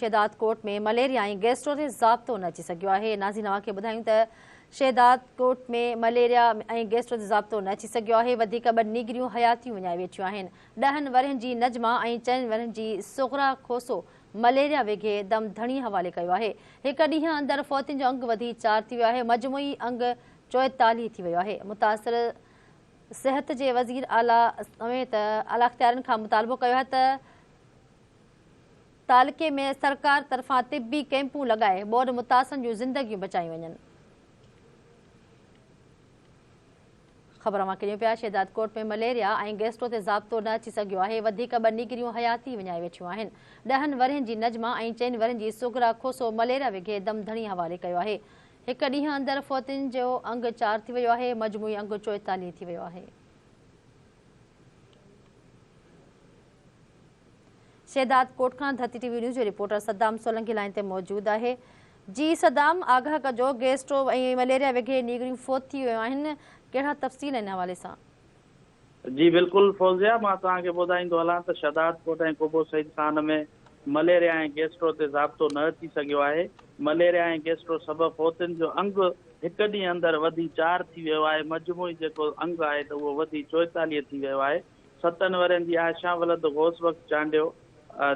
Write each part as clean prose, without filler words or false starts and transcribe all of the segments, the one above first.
Shahdadkot ۾ malaria ۽ gastro تي ضابطو نه اچي سگهيو آهي. ناظرين اوهان کي ٻڌايون ته شهدادڪوٽ ۾ مليريا ۽ گيسٽرو تي ضابطو نه اچي سگهيو آهي وڌيڪ ٻه نيگريون حياتيون وڃائي ويٺيون آهن. ڏهن ورهين جي نجما ۽ چئن ورهين جي صغريٰ کوسو مليريا وگهي دم ڌڻي حوالي ڪيو آهي. هڪ ڏينهن اندر فوتين جو انگ وڌي چار ٿي ويو آهي مجموعي انگ 44 ٿي ويو آهي. متاثر صحت جي وزير اعليٰ سميت اعليٰ اختيارين کان مطالبو ڪيو آهي ته تعلقي ۾ سرڪار طرفان طبي ڪئمپون لڳائي ٻوڏ متاثرن جون زندگيون بچايون وڃن. خبر اوهان کي ڏيون پيا شهدادڪوٽ ۾ مليريا ۽ گيسٽرو تي ضابطو نه اچي سگهيو آهي وڌيڪ ٻه نيگريون حياتي وڃائي ويٺيون آهن ڏهن ورهين جي نجما ۽ چئن ورهين جي صغريٰ کوسو مليريا وگهي دم ڌڻي حوالي ڪيو آهي هڪ ڏينهن اندر فوتين جو انگ چار ٿي ويو آهي مجموعي انگ 44 ٿي ويو آهي. شهداد ڪوٽ کان ڌرتي ٽي وي نيوز جو رپورٽر صدام سولنگي لائين تي موجود آهي. جي صدام آگاهه ڪجو گيسٽرو ۽ مليريا وگهي نينگريون فوت ٿي ويون آهن ڪهڙا تفصيل ان حوالي سان. جي بلڪل فوزيا مان توهان کي ٻڌائيندو هلان ته شهداد ڪوٽ ۽ قبو سعيد خان ۾ مليريا ۽ گيسٽرو تي ضابطو نه اچي سگهيو آهي مليريا ۽ گيسٽرو سبب فوتين جو انگ هڪ ڏينهن اندر وڌي چار ٿي ويو آهي مجموعي جيڪو انگ آهي ته اهو وڌي 44 ٿي ويو آهي ستن ورهين جي عائشه ولد غوث بخش چانڊيو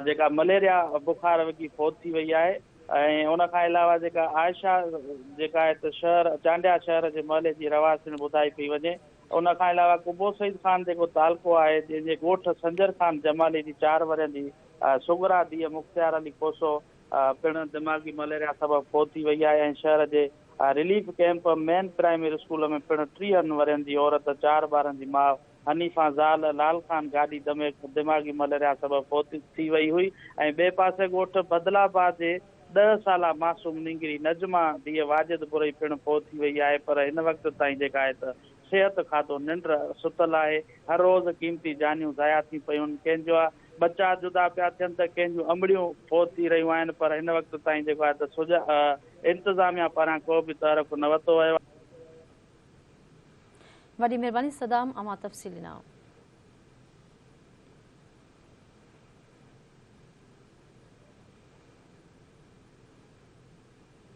جيڪا مليريا بخار وگهي فوت ٿي وئي آهي ۽ ان کان علاوه جيڪا عائشه جيڪا آهي ته شهر چانڊيا شهر جي محلي جي رهواسين ٻڌائي پئي وڃي ان کان علاوه قبو سعيد خان جيڪو تعلقو آهي جنهن جي ڳوٺ سنجر خان جمالي جي چار ورهين جي صغريٰ ڌيء مختيار علي کوسو پڻ دماغي مليريا سبب فوت ٿي وئي آهي ۽ شهر جي relief camp main primary school ۾ پڻ ٽيهن ورهين جي عورت چار ٻارن جي ماء حنيفه زال لال خان گاڏي دماغي مليريا سبب فوت ٿي وئي هئي ۽ ٻئي پاسي ڳوٺ بدل آباد جي ڏهه سالا معصوم نينگري نجمه ڌيء واجد برئي پڻ فوت ٿي وئي آهي پر هن وقت تائين جيڪا آهي ته صحت کاتو ننڊ ستل آهي هر روز قيمتي جانيون ضايع ٿي پيون ڪنهن جا ٻچا جدا پيا ٿين ته ڪنهن جون امڙيون فوت ٿي رهيون آهن پر هن وقت تائين جيڪو آهي ته انتظاميا پاران ڪو به تحرڪ نه ورتو ويو آهي. وڏي مھرباني صدام اوھان تفصيل ڏنا.